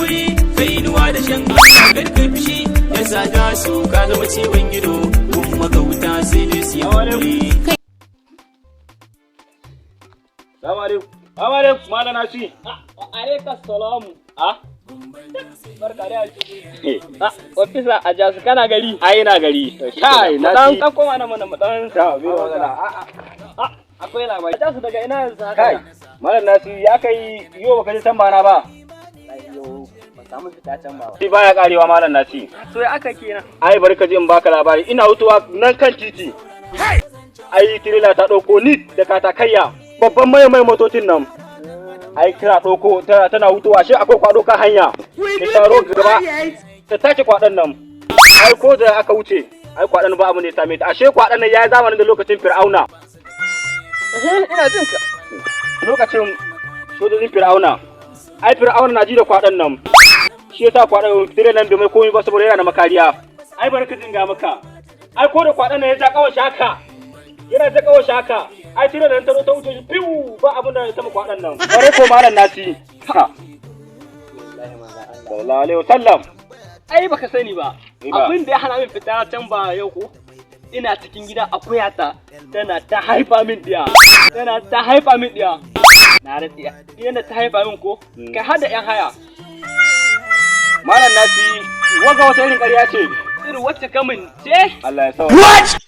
hankuri, kainuwa da shan Allah, karka fishi ya sada su, ka zama ciwon ido kuma ga wuta, sai dai su yi hankuri. Salamu alaikum. Salamu alaikum, Malam Nasi. Alaika salamu. Ah? Barka da. Ah, ofisa a jasu, kana gari? Ai ina gari. Kai, Dan Nasi. dan koma na mana mu dan. Ta, bai matsala. A'a. Ah, akwai labari. Jasu, daga ina yanzu haka? Kai, Malam Nasi, ya kai yau baka je can bana ba. Yau ban samu fita can ba. Shi baya karewa, Malam Nasi. To, ya aka kenan? Ai bari ka je in baka labari. Ina wutuwa nan kan titi. Ai tirela ta ɗauko ni da katakayya. Babban mai mai motocin nan. Ai tana ɗauko tana wutuwa shi akwai kwado kan hanya. Ta sharo gaba. Ta take kwadon nan. Ai ko da aka wuce, ai kwadon ba abu ne same ta. Ashe kwadon nan ya yi zamanin da lokacin Fir'auna. Ina jin ka. Lokacin sojojin Fir'auna, ai Fir'auna na ji da kwaɗon nan, shi yasa kwaɗon dire nan bai mai komai ba saboda yana da makariya. Ai bari ka dinga maka, ai ko da kwaɗon nan ya ja kawai shaka, yana ja kawai shaka, ai tire nan ta zo ta wuce shi fiu, ba abin da ya sama kwaɗon nan. Bare ko, Malam Nasi, ha, sallallahu alaihi wasallam. Ai baka sani ba. Ni ba. Abin da ya hana min fita can ba yau ko? Ina cikin gida, akuyata tana ta haifa min diya. Tana ta haifa min diya. Na rantsi. Diyan da ta haifa min ko? Kai har da yan haya. Malam Nasi, wanga wata irin ƙarya ce? Irin wacce kamun ce? Allah ya sauka.